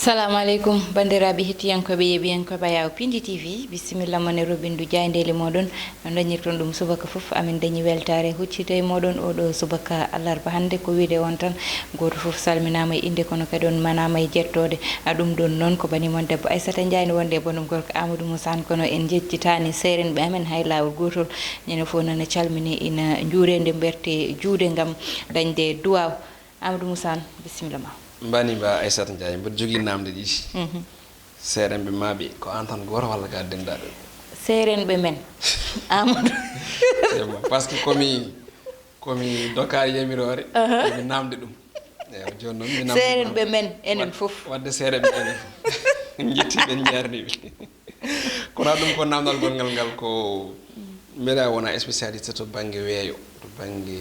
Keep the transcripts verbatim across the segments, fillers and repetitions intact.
Salamu aleykum, banndiraaɓe hettiyankooɓe, yeeɓiyankooɓe Ayaw Pindi T V, bisimilla mon e robindu jaayndeeli mooɗon. No dañirton ɗum subaka fof, amin dañi weltaare huccita e mooɗon oɗo subaka alarba hannde. Ko wiyde on tan, gooto fof salminaama e innde, kono kadi on manaama e jettoode. A ɗum ɗon noon ko bani mon debbo Aissata Ndiaye no wonde e bonum gorko Amadou Moussa Anne, kono en njejjitaani seerenɓe amen hay laawol gootol. Ñande fof nana calmini, ina njuuree nde mberte juuɗe ngam dañde duwaaw. Amadou Moussa Anne, bisimilla ma. Mbani ba Aissata Ndiaye, mboɗo jogii naamnde ɗiɗi. Mhm. Seerenɓe maaɓe, ko aan tan gooto walla ka denndaanɓe? Seerenɓe men. Amadou. C'est bon, parce que komi, komi dokaari yamiroore, aha, komi naamde ɗum. Eewa, jooni noon mi naamde. Seerenɓe men, enen fof. Wadde seerenɓe enen fof. Njettii ɓe, njaarnii ɓe. Kono ɗum ko naamndal gonngal ngal, ko mbeɗa wona spécialiste to bannge weeyo, to bannge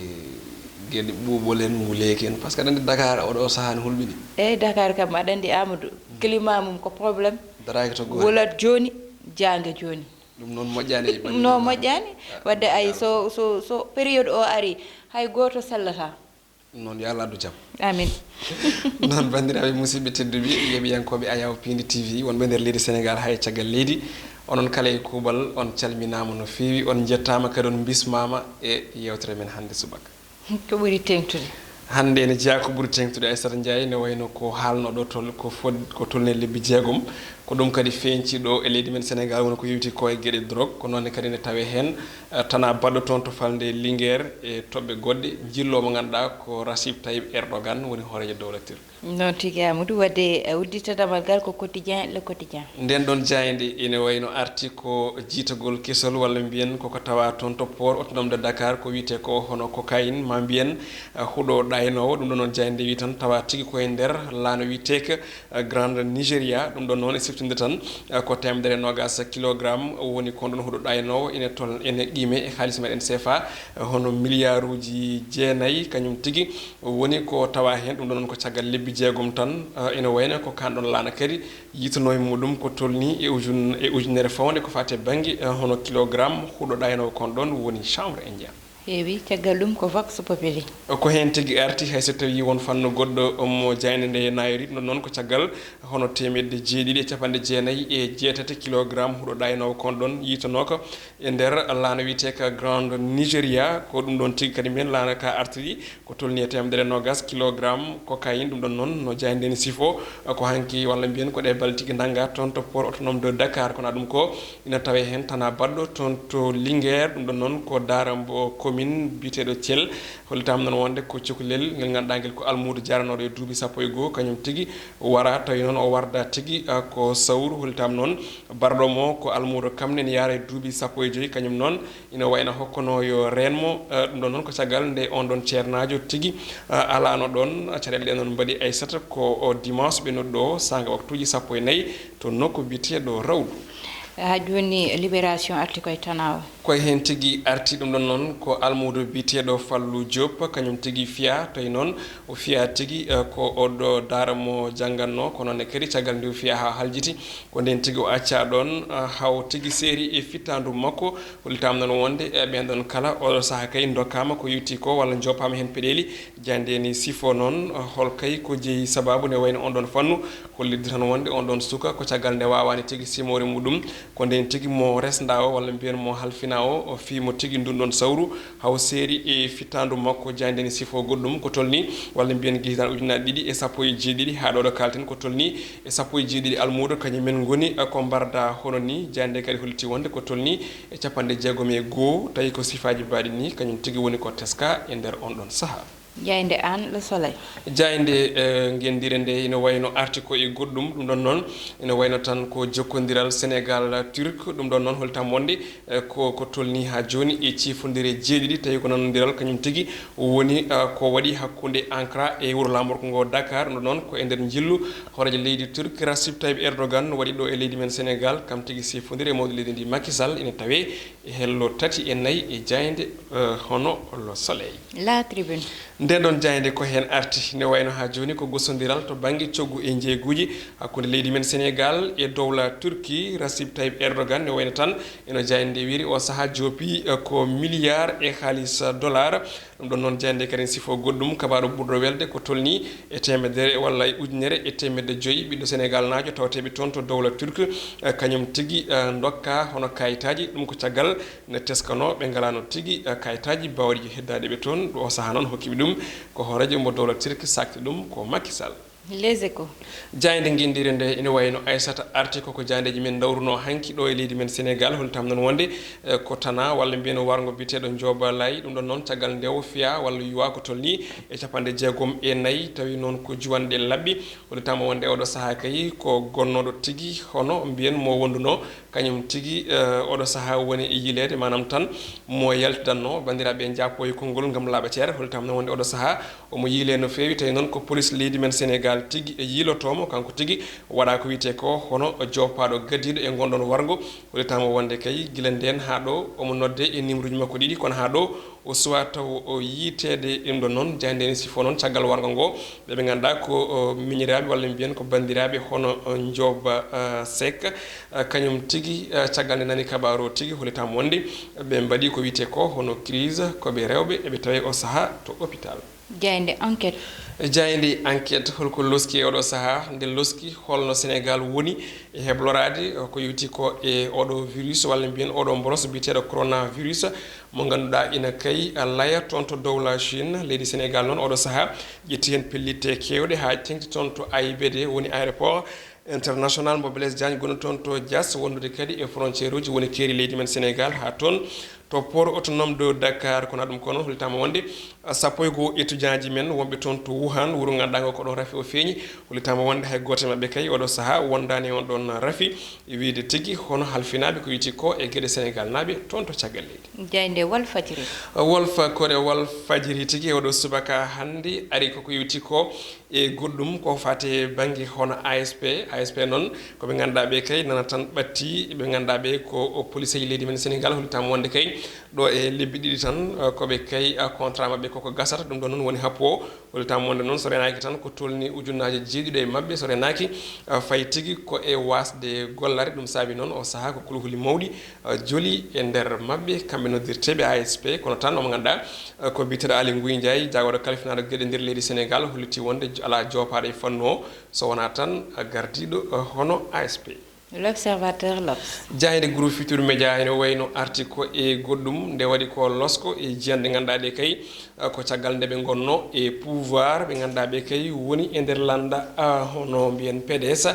geɗe ɓuuɓol en, nguleeki en, parce que aɗa anndi Dakar oɗo sahaa ne hulɓini. Eeyi, Dakar kam aɗa anndi, Amadou, climat mum ko problème. Daraaki to goori. Wolat jooni, jaanga jooni. Ɗum noon moƴƴaani e ɓanndu. Ɗum noon moƴƴaani. Ah, wadde ay, so, so, so période o ari, hay gooto sellataa. Noon, yo Allah addu jam. Amin. Noon, banndiraaɓe, musidɓe tedduɓe, yeeɓiyankooɓe Ayaw Pindi T V, wonɓe nder leydi Senegaal haa e caggal leydi, onon kala e kuuɓal, on calminaama no feewi, on njettaama kadi, on mbismaama e yeewtere men hannde subaka. Ko ɓuri teeŋtude? Hannde ene jeyaa ko ɓuri teeŋtude, Aissata Ndiaye, ne wayno ko haalnooɗo tol-, ko fod-, ko tolni lebbi jeegom. Ko ɗum kadi feeñci ɗo e leydi men Senegaal, woni ko yowiti ko e geɗe drogue, ko noon ne kadi ne tawee heen, eh, tanaa baɗɗo toon to falnde Linguère e toɓɓe goɗɗe, jillo mo ngannduɗaa ko Recep Tayyip Erdogan woni hooreejo dowla Turk. Noon tigi, Amadou, wadde, eh, uddita damal ngal ko Quotidien, Le Quotidien. Ndeen ɗoon jaaynde ene wayno arti ko jiitagol kesol, walla mbiyen koko tawaa toon to port autonome de Dakar, ko wiyetee ko hono cocaïne, maa mbiyen, eh, huɗo ɗaynoowo. Ɗum ɗoon noon jaaynde wi tan tawaa tigi ko e nder laana wiyeteeka Grand Nigeria. Ɗum ɗon noon e siftinde tan, eh, ko teemedere e noogaas kilogramme woni kon ɗon huɗo ɗaynoowo, ene tol-, ene qiime e haalis meɗen C F A, eh, hono miliyaaruuji jeenayi, kañum tigi woni ko tawa heen. Ɗum ɗon noon ko caggal lebbi jeegom tan, eh, ene wayno ko kaan ɗon laana kadi yiitanoo e muɗum ko tolni e ujun-, e ujunere fawnde ko faati e bannge, eh, hono kilogramme huɗo ɗaynoowo kon ɗon woni chanvre indien. Heewi, caggal ɗum ko Vox Populi. Ko heen tigi arti, hay so tawii won fannu goɗɗo mo jaaynde nde naayori, ɗum ɗon noon ko caggal hono teemedde jeeɗiɗi e capanɗe jeenayi e jeetati kilogramme huɗo ɗaynoowo kon ɗon yiitanooka e nder laana wiyeteeka Grand Nigeria. Ko ɗum ɗon tigi kadi mbiyen laana ka artiri ko tolni e teemedere noogaas kilogramme cocaïne. Ɗum ɗon noon no jaaynde nde sifoo ko hanki, walla mbiyen ko ɗee balɗe tigi nanngaa toon to port autonome de Dakar. Kono ɗum ko ina tawee heen tanaa baɗɗo toon to Linguère, ɗum ɗon noon ko Daara mbo commune biyeteeɗo Thiel. Hollitaama noon wonde ko cukalel ngel ngannduɗaa ngel ko almuudo jaranooɗo e duuɓi sappo e goo, kañum tigi wara, tawi noon o warda tigi, ah, ko sawru. Hollitaama noon barɗo mo ko almuudo kam nen yaara e duuɓi sappo e joy, kañum noon ina wayno hokkono yo reen mo, ah, ɗum ɗon noon ko caggal nde on ɗon ceernaajo tigi, ah, alaano ɗon. Caɗeele ɗe noon mbaɗi Aissata ko o dimanche ɓennuɗo ɗo, saanga waktuuji sappo e nayi, to nokku biyeteeɗo Rawdu. Haa jooni, Libération arti koye tanaa o. Koye heen tigi arti, ɗum ɗon noon ko almuudo biyeteeɗo Fallou Diop, kañum tigi fiyaa, tawi noon o fiyaa tigi, eh, ko oɗo daara mo janngannoo, kono ne kadi caggal nde o fiyaa haa haljiti, ko ndeen tigi o accaa ɗoon, eh, haa o tigi seeri e fittaandu makko. Hollitaama noon wonde, eh, ɓeen ɗoon kala oɗo sahaa kay ndokkaama ko yowti ko walla njoppaama heen peɗeeli. Jaaynde ni sifo noon, hol kay ko jeyi sabaabu nde wayno on ɗon fannu? Hollitde tan wonde on ɗon suka ko caggal nde waawaani tigi simoore muɗum, ko ndeen tigi mo resndaa o walla mbiyen mo halfinaa o, o fii mo tigi ndun ɗon sawru, haw seeri e fittaandu makko. Jaaynde ni sifo goɗɗum ko tolni walla mbiyen gisitaan ujunaaji ɗiɗi e sappo e jeeɗiɗi haa ɗo ɗo kaalten ko tolni e sappo e jeeɗiɗi almuudo kañum men ngoni ko mbarda hono ni. Jaaynde kadi holliti wonde ko tolni e capanɗe jeegom e goo, tawi ko sifaaji mbaɗi ni kañum tigi woni ko teska e nder on ɗon sahaa. Jaaynde Aan Le Soleil. Jaaynde, eh, ngenndire nde ina wayno arti ko e goɗɗum. Ɗum ɗon noon ina wayno tan ko jokkondiral Senegaal Turk. Ɗum ɗon noon holtam wonde, eh, ko, ko tolni haa jooni e ciifondire jeeɗiɗi, tawi ko nanondiral kañum tigi woni, eh, ko waɗi hakkunde Ankara e wuro laamorgo ngo Dakar. Ɗum ɗon noon ko e nder njillu hooreejo leydi Turk Recep Tayyip Erdogan waɗi ɗo e leydi men Senegaal. Kam tigi ciifondire e mawɗo leydi ndi Macky Sall ina tawee e hello tati e nayi e jaaynde, eh, hono Le Soleil. La Tribune. Ndee ɗoon jaaynde ko heen arti, ne wayno haa jooni ko gosondiral to bannge coggu e njeeyguuji hakkunde leydi men Senegaal e dowla Turki. Recep Tayyip Erdogan, ne wayno tan eno jaaynde nde wiyri o sahaa joopi, eh, ko miliyaar e haalis dollar. Ɗum ɗoon noon jaaynde kadi sifo goɗɗum, kabaaru ɓurɗo welde ko tolnii e teemedere walla e ujunere e teemedde joyi ɓiɗɗo Senegaal naajo tawteeɓe toon to dowla Turki, eh, kañum tigi, eh, ndokka hono kayitaaji. Ɗum ko caggal nde teskanoo ɓe ngalaano tigi, eh, kayitaaji baawɗi heddaade ɓe toon. Ɗo o sahaa noon hokkiiɓe ɗum ko hooreejo mo dowla Turki, saakti ɗum ko Macky Sall. Les Échos. Jaaynde ngenndire nde ene wayno Aysata arti koko jaandeeji men ndawrunoo hanki ɗo e leydi men Senegaal. Holtam noon wonde, eh, ko tana walla mbiyen warngo biyeteeɗo Njooba Laay. Ɗum ɗoon noon caggal nde o fiya walla yuwa ko tolnii e capanɗe jeegom e nayi, tawi noon ko juwanɗe labbi. Hollitaama wonde oɗo sahaa kay ko gonnooɗo tigi hono mbiyen mo wondunoo kañum tigi, eh, oɗo sahaa woni e yiileede, maanaam tan mo yaltidanno. Banndiraaɓe, njaapo e konngol ngam laaɓa ceer. Hollitaama noon wonde oɗo sahaa omo yiilee no feewi, tawi noon ko polis leydi men Senegaal tigi e yiilotoo mo, kanko tigi waɗa ko wiyetee ko hono joopaaɗo gadiiɗo e ngonɗoon warngo. Hollitaama wonde kay gila ndeen haa ɗo omo nodde e nimruuji makko ɗiɗi, kono haa ɗo o suwaa taw o yiiteede. Ɗum ɗoon noon jaaynde ene sifo noon caggal warngo ngo ɓe ɓe ngannduɗaa ko, o, miñiraaɓe walla mbiyen ko banndiraaɓe hono, o, Njooba, eh, Seck, eh, kañum tigi, eh, caggal nde nani kabaaru o tigi, hollitaama wonde ɓe mbaɗi ko wiyetee ko hono crise, ko ɓe rewɓe, eɓe tawee o sahaa to hôpital. Jaaynde Enquête. Jaaynde Enquête, holko loski e oɗo sahaa? Nde loski, holno Senegaal woni e hebloraade, ko yowti ko e oɗo virus, walla mbiyen oɗo mboros biyeteeɗo coronavirus, mo ngannduɗaa ina kay laya toon to dowla Chine. Leydi Senegaal noon oɗo sahaa ƴetti heen pellitte keewɗe haa teŋti toon to A I B D, woni aéroport international mo Blaise Diagne gonɗo toon to Diass, wondude kadi e frontière uji woni keeri leydi men Senegaal haa toon to port autonome de Dakar. Kono ɗum ko noon, hollitaama wonde, ah, sappo e goo étudiant ji men wonɓe toon to Wuhan, wuro ngannduɗaa ngo ko ɗoon rafi o feeñi, hollitaama wonde hay gooto e maɓɓe kay oɗo sahaa wondaani e on ɗoon rafi, e wiyde tigi hono halfinaaɓe ko wiyetee ko e geɗe Senegaal naaɓe toon to caggal leydi. Jaaynde Walfadjri. Walf, koɗe Walfadjri tigi e oɗo subaka hannde ari koko yowti ko e goɗɗum ko fate bannge hono A S P. A S P noon ko ɓe ngannduɗaa ɓe kay nana tan ɓatti, ɓe ngannduɗaa ɓe ko poliseeji leydi men Senegaal, hollitaama wonde kay ɗo e lebbi ɗiɗi tan, eh, ko ɓe kay, eh, contrat maɓɓe koko gasata. Ɗum ɗoon noon woni happo o, hollitaama wonde noon so renaaki tan ko tolni ujunnaaje jeeɗiɗo e maɓɓe, so renaaki, eh, fayi tigi ko e waasde gollare. Ɗum saabi noon o sahaa ko kulhuli mawɗi, eh, joli e nder maɓɓe, kamɓe noddirteeɓe A S P, kono tan omo ngannduɗaa, eh, ko biyeteeɗo Aly Ngouille Ndiaye, jaagorɗo kalfinaaɗo geɗe nder leydi Senegaal, holliti wonde jo-, alaa joopaaɗo e fannu o, so wonaa tan, eh, gardiiɗo, eh, hono A S P. L'Observateur, L'Obs. Jaaynde Groupe Futurs Médias ene wayno arti ko e goɗɗum, nde waɗi ko losko e jiyanɗe ngannduɗaa ɗe kay, eh, ko caggal nde ɓe ngonno e pouvoir, ɓe ngannduɗaa ɓe kay woni e nder lannda, ah, hono mbiyen P D S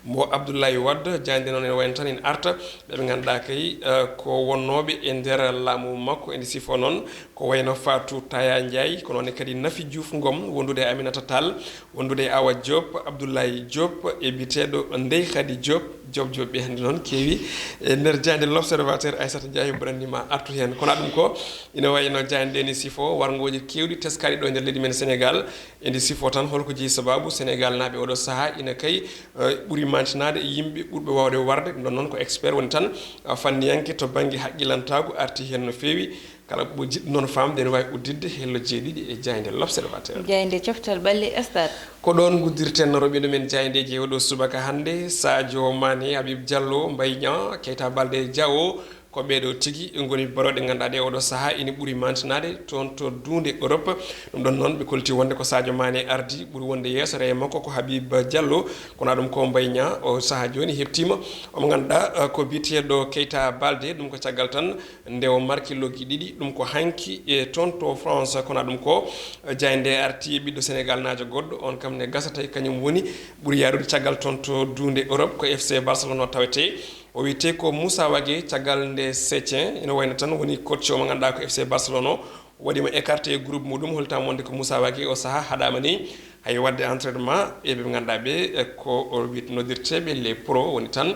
mo Abdoulaye Wade. Jaaynde noon ene wayno tan ene arta ɓe ɓe ngannduɗaa kay, eh, ko wonnooɓe e nder laamu makko, ene sifo noon ko wayno Fatou Taya Ndiaye, ko noon kadi Nafi Diouf Ngom, wondude e Aminata Tall, wondude e Awa Diop, Abdoulaye Diop e biyeteeɗo Ndeye Khady Diop. Diop Diop ɓe hannde noon keewi e nder jaaynde L'Observateur. Aissata Ndiaye mboɗo anndi ma artu heen. Kono ɗum ko ina wayno jaaynde nde ne sifo warngooji keewɗi teskaaɗi ɗo e nder leydi men Senegaal. Ene sifo tan holko jeyi sababu Senegaal naaɓe oɗo sahaa ina kay, eh, ɓuri mantinaade e yimɓe ɓurɓe waawde warde. Ɗum ɗon noon ko expert woni tan, eh, fanniyanke to bannge haqqilantaagu arti heen no feewi. Kala mo jiɗɗo noon faamde ene waawi udditde hello jeeɗiɗi e jaaynde L'Observateur. Jaaynde coftal ɓalli Stade. Ko ɗoon nguddirten roɓindo men jaayndeeji e oɗo subaka hannde, Sadio Mané, Habib Diallo, Mbaye Niang, Keita Baldé, Diao, ko ɓeeɗo tigi ngoni barooɗe ngannduɗaa ɗe oɗo sahaa ina ɓuri mantinaade toon to duunde Europe. Ɗum ɗon noon ɓe kolti wonde ko Sadio Mané ardi ɓuri wonde yeeso, reya makko ko Habib Diallo, kono ɗum ko Mbaye Niang o sahaa jooni heɓtiima. Omo ngannduɗaa, eh, ko biyeteeɗo Keita Baldé, ɗum ko caggal tan nde o marki loggi ɗiɗi, ɗum ko hanki e toon to France, kono ɗum ko, eh, jaaynde arti ɓiɗɗo Senegal naajo goɗɗo, on kam ne gasata e kañum woni ɓuri yaarude caggal toon to duunde Europe, ko F C Barcelone o tawetee. O wiyetee ko Moussa Wagué, caggal nde Setien, ina wayno tan woni coach o mo ngannduɗaa ko F C Barcelone o, waɗiima écarté e groupe muɗum, holtaama wonde ko Moussa Wagué o sahaa haɗaama ni, hay waɗde entraînement e ɓe ngannduɗaa ɓe, e ko o wiyet-, noddirteeɓe les pros, woni tan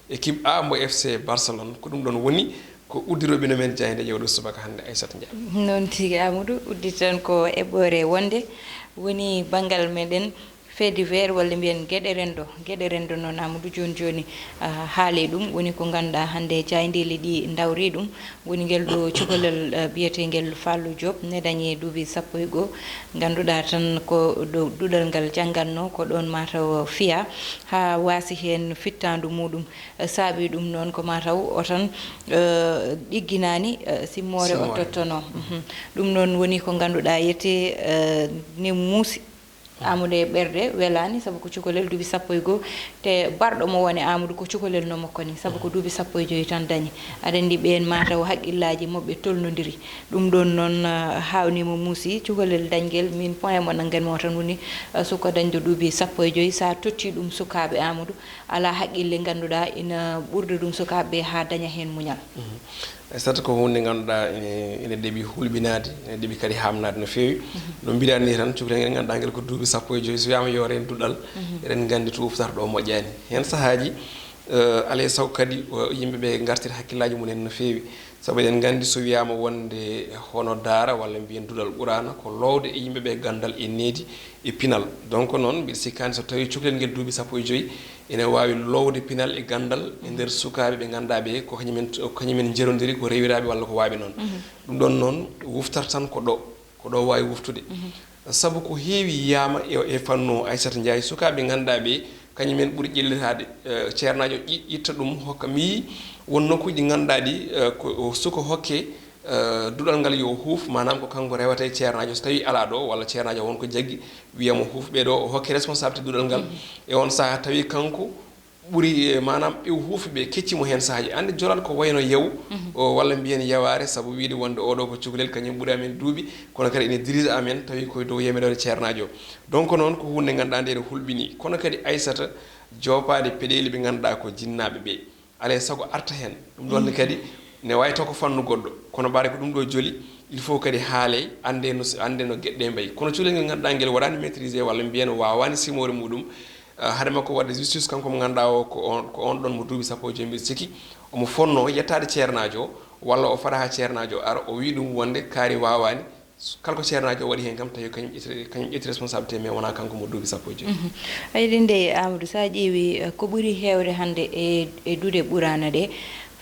équipe A mo F C Barcelone. Ko ɗum ɗon woni ko uddiroɓe no men jaaynde ƴewɗo subaka hannde, Aissata Ndiaye. Noon tigi, Amadou, udditan ko eɓɓoore wonde woni banngal meɗen Fait divers, walla mbiyen geɗe renndo. Geɗe renndo noon, Amadou, jooni jooni, ah, haali ɗum, woni ko ngannduɗaa hannde jaayndeeli ɗi ndawri ɗum, woni ngel ɗo cukalel, ah, biyeteengel Fallou Diop, ne dañi duuɓi sappo e goo, ngannduɗaa tan ko ɗo duɗal ngal janngatnoo, ko ɗoon mataw fiya, haa waasi heen fittaandu muɗum. Eh, saabi ɗum noon ko mataw o tan, eh, ɗigginaani, eh, simmoore o Simmoore. tottonoo. Mhm. Ɗum noon woni ko ngannduɗaa yetee, eh, ne muusi. Amude e ɓerde welaani, sabu ko cukalel duuɓi sappo e goo, te barɗo mo woni Amadou ko cukalel no makko ni, sabu ko duuɓi sappo e joy tan dañi. Aɗa anndi ɓeen mataw haqqillaaji maɓɓe tolnondiri. Ɗum ɗoon noon, ah, haawniima muusi, cukalel dañgel, min point mo nanngan mo tan woni, ah, suka dañɗo duuɓi sappo e joy, so a totti ɗum sukaaɓe Amadou, alaa haqqille ngannduɗaa ina ɓurda ɗum sukaaɓe ɓe haa daña heen muñal. Mhm. E sato ko huunde ngannduɗaa ene, ene ɗeɓi hulɓinaade, ene ɗeɓi kadi haamnaade no feewi. Mhm. No mbiɗaa ni tan, cukalel ngel ngannduɗaa ngel ko duuɓi sappo e joy, so wiyaama yo reen duɗal, Mhm. eɗen nganndi to uftata ɗo moƴƴaani. Heen sahaaji, eh, alaa e sago kadi, o, yimɓe ɓe ngartira hakkillaaji mum en no feewi. Sabu eɗen nganndi so wiyaama wonde hono daara walla mbiyen duɗal ɓuraana ko loowde e yimɓe ɓe ganndal e needi e pinal. Donc noon, mbiɗa sikkaani so tawii cukalel ngel duuɓi sappo e joy, ene waawi loowde pinal e ganndal e nder sukaaɓe ɓe ngannduɗaa ɓe ko kañumen, ko kañumen njerondiri, ko rewiraaɓe walla ko waawi noon. Mhm. Ɗum ɗoon noon, wuftata tan ko ɗo, ko ɗo waawi wuftude. Mhm. Sabu ko heewi yiyaama e, e fannu o, Aissata Ndiaye, sukaaɓe ɓe ngannduɗaa ɓe, kañumen ɓuri ƴellitaade, eh, ceernaajo ƴi-, ƴitta ɗum, hokka. Mi yii won nokkuuji ɗi ngannduɗaa ɗi, eh, ko o suka hokke, eh, duɗal ngal yo huuf, maanaam ko kanko rewata e ceernaajo. So tawii alaa ɗo, walla ceernaajo won ko jaggi, wiya mo huuf ɓee ɗo, o hokke responsabilité duɗal ngal. Mhm. E on sahaa tawi kanko ɓuri, eh, maanaam ɓe o huufi ɓe, kecci mo heen sahaaji. Anndi jolal ko wayno yawu, Mhm. o, walla mbiyen yawaare, sabu wiide wonde oɗo ko cukalel, kañum ɓuri amen duuɓi, kono kadi ene dirige amen, tawi koye dow yemeɗore ceernaajo. Donc noon ko huunde ngannduɗaa nde ene hulɓinii. Kono kadi Aissata, joopaade peɗeeli ɓe ngannduɗaa ko jinnaaɓe ɓe. Alaa e sago arta heen. Ɗum ɗoon ne kadi ne waawi taw ko fannu goɗɗo. Kono ɓaade ko ɗum ɗo joli, il faut kadi haaley, annde no, annde no geɗe ɗe mbayi. Kono cukalel ngel ngannduɗaa ngel waɗaani maîtrisé walla mbiyen waawaani simoore muɗum, ah, hade makko waɗde justice, kanko mo ngannduɗaa o ko on, ko on ɗoon mo duuɓi sappo e joy mbiɗa sikki, omo fonnoo yettaade ceernaajo o, walla o fada haa ceernaajo o ara, o wii ɗum wonde kaari waawaani, kala ko ceernaajo o waɗi heen kam, tawi kañum ƴetti, kañum ƴetti responsabilité, mais wonaa kanko mo duuɓi sappo e joy. Mhm. Eɗen nde, Amadou, so a ƴeewi, eh, ko ɓuri heewde hannde e, e duɗe ɓuraana ɗe,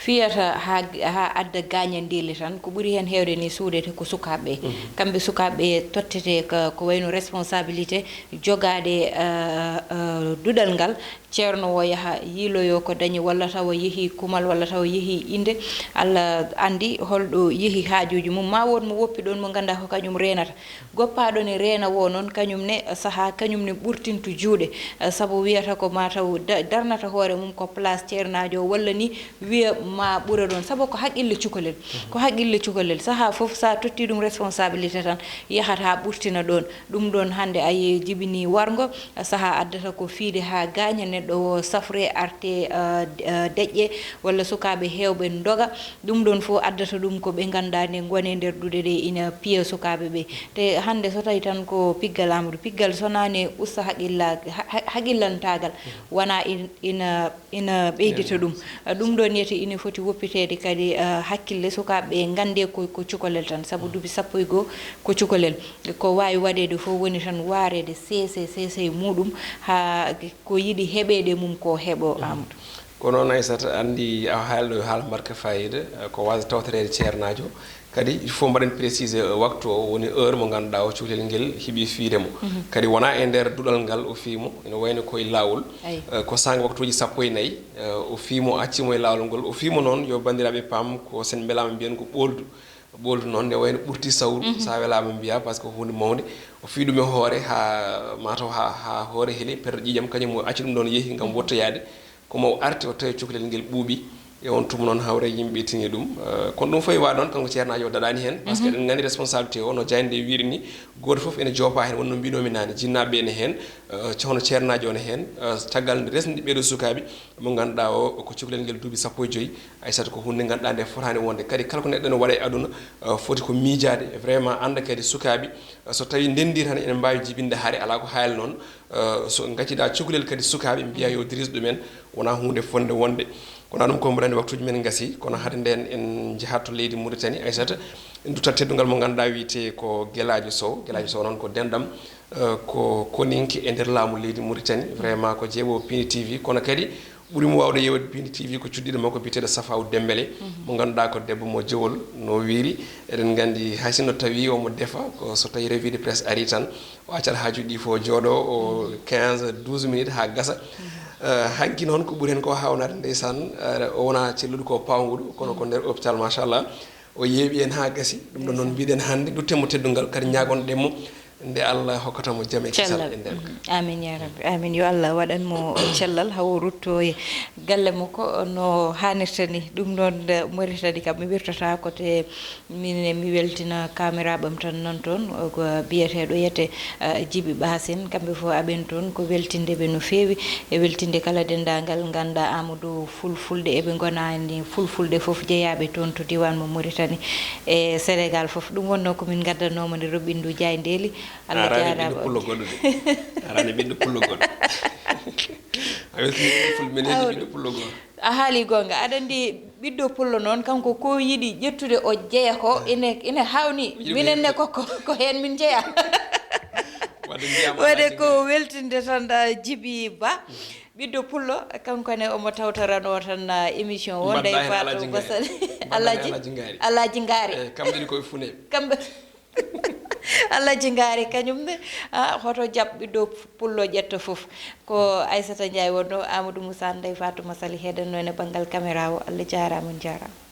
fiyata haa, haa adda gaañandeeli tan, ko ɓuri heen heewde ni suuɗete ko sukaaɓe ɓe. Mhm. Kamɓe sukaaɓe ɓe tottete ko, ko wayno responsabilité jogaaɗe, eh, eh, duɗal ngal, ceerno o yaha yiiloyo ko dañi, walla tawa yehi kumal, walla tawa yehi innde, Allah anndi holɗo yehi haajuuji mum. Ma wood mo woppi ɗoon mo ngannduɗaa ko kañum reenata. Goppaaɗo ne reena o noon, kañum ne sahaa, kañum ne ɓurtintu juuɗe, eh, sabu wiyata ko ma taw da-, darnata hoore mum ko place ceernaajo o, walla ni wiya ma ɓura ɗoon, sabu ko haqqille cukalel. Ko haqqille cukalel. Sahaa fof, so a totti ɗum responsabilité tan, yahata ɓurtina ɗoon. Ɗum ɗoon hannde a yi-, jibini warngo, sahaa addata ko fiide haa gaaña neɗɗo o, safre arte, eh, eh, deƴƴe, walla sukaaɓe heewɓe ndoga. Ɗum ɗoon fof addata ɗum ko ɓe ngannduɗaa ne ngone nder duɗe ɗe ina piya sukaaɓe ɓe. Te hannde so tawi tan ko piggal Amadou, piggal so naane usta haqilla-, ha-, ha-, haqillantaagal, wona in-, ina, ina ɓeydita ɗum. Ɗum ɗoon yete ina foti woppiteede kadi, eh, hakkille sukaaɓe ɓe nganndee ko, ko cukalel tan, sabu duuɓi sappo e goo ko cukalel. Ko waawi waɗeede fof woni tan waareede seese, seese e muɗum, haa ko yiɗi heɓeede mum ko heɓo, Amadou. Ko noon, Aissata, anndi a haalɗo yo haala mbarka fayida, eh, ko waasde tawtoreede ceernaajo. Kadi il faut mbaɗen précisé, eh, waktu o woni heure mo ngannduɗaa o cukalel ngel heɓi fiide mo. Mhm. Kadi wonaa e nder duɗal ngal o fii mo, ina wayno ko e laawol. Ayi. Eh, ko saanga waktuuji sappo e nayi, eh, o fii mo, acci mo e laawol ngol. O fii mo noon, yo banndiraaɓe paam, ko sen mbelaama mbiyen ko ɓooldu. Ɓooldu noon ne wayno ɓurti sawru, Mhm. so a welaama mbiyaa, par ce que ko huunde mawnde. O fii ɗum e hoore haa, mataw haa, haa hoore heli, perɗo ƴiiƴam, kañum o acci ɗum ɗoon yehi ngam wottoyaade. Kono o arti o tawi cukalel ngel ɓuuɓi, e on tuma noon hawre yimɓe tini ɗum. Eh, kono ɗum fof e waɗ noon, kanko ceernaajo o daɗaani heen, par ce que Mhm. eɗen nganndi responsabilité o, no jaaynde nde wiiri ni, gooto fof ene joopa heen, wonno mbiinoomi naane, jinnaaɓe ɓe ene heen, eh, hono ceernaajo o ne heen, eh, caggal nde resndi ɓeeɗo sukaaɓe, mo ngannduɗaa o ko cukalel ngel duuɓi sappo e joy, Aissata, ko huunde ngannduɗaa nde fotaani wonde. Kadi kala ko neɗɗo ene waɗa e aduna, eh, foti ko miijaade, vraiment annda kadi sukaaɓe, eh, so tawii ndenndii tan ene mbaawi jibinde hare, alaa ko haali noon. Eh, so ngaccidaa cukalel kadi sukaaɓe mbiya yo dirige ɗumen, wonaa huunde fotnde wonde. Kono ɗum ko mboɗo anndi waktuuji men ngasii, kono hade ndeen en njahat to leydi Mauritanie, Aissata. En duttat teddungal mo ngannduɗaa wiyetee ko Gelaajo Sow. Gelaajo Sow noon ko denɗam, eh, ko koninke e nder laamu leydi Mauritanie. Vraiment ko jeeɓo Pini T V, kono kadi ɓuri mo waawde yeewde Pini T V ko cuddiɗo makko biyeteeɗo Safaw Dembele, mo ngannduɗaa ko debbo mo jowol no wiiri. Eɗen nganndi hay sinno tawi omo defa, ko so tawi revue de presse ari tan, o accat haajuuji ɗi fof jooɗo, o quinze, douze minutes haa gasa. Eh, hanki noon ko ɓuri heen ko haawnaade ndeysaan, eh, o wonaa celluɗo ko pawnguɗo, kono ko nder hôpital, machallah. O yeeɓi en haa gasi, ɗum ɗo noon mbiɗen hannde, dutten mo teddungal, kadi ñaagon ɗen mo nde Allah hokkata mo jam e kisal e nder. Mhm. Amin ya rabbi, amin. Yo Allah waɗan mo cellal, hawo rutto e galle makko no haanirta ni. Ɗum noon, eh, Mauritanie kam mi wirtata ko te min, mi weltina kameraaɓam tan nan toon, o ko biyeteeɗo yete, eh, Jibi Basin. Kamɓe fof aɓen toon ko weltinde ɓe no feewi, e weltinde kala denndaangal ngannduɗaa Amadou Fulfulde eɓe ngona ni Fulfulde fof jeyaaɓe toon to diiwaan mo Mauritanie e Sénégal fof. Ɗum wonnoo ko min ngaddannooma nde Roɓindu Jaay Ndeeli. Allah jaaraama. Pullo goɗɗo de. Arani ɓiɗɗo pullo goɗɗo. A weltini fulɓe ne ɓiɗɗo pullo goɗɗo. A haali goonga. Aɗa anndi ɓiɗɗo pullo noon, kanko ko yiɗi ƴettude o jeya ko ine, ine haawni. Minen ne ko, ko, ko heen min jeya. Wadde mbiyama Wadde Alhaji ko Ngaari. Weltinde tan, ah, Jibi Ba. Ɓiɗɗo pullo, kanko ne omo tawtoranoo tan, ah, émission o. Mbaɗɗa Ndeye heen Fatou Alhaji Ngaari. Basal. Mbaɗɗa heen Alhaji, Alhaji Ngaari. Alhaji Ngaari. Eh, kamɓe ɗi koye Funeeɓe. Kamɓe. Alhaji Ngaari kañum ne, ah, hoto jaɓ ɓiɗɗo pullo ƴetta fof. Ko Aissata Ndiaye wonnoo, Amadou Moussa, Ndeye Fatou Massaly heedannoo e banngal caméra o. Allah jaaraama, on njaaraama.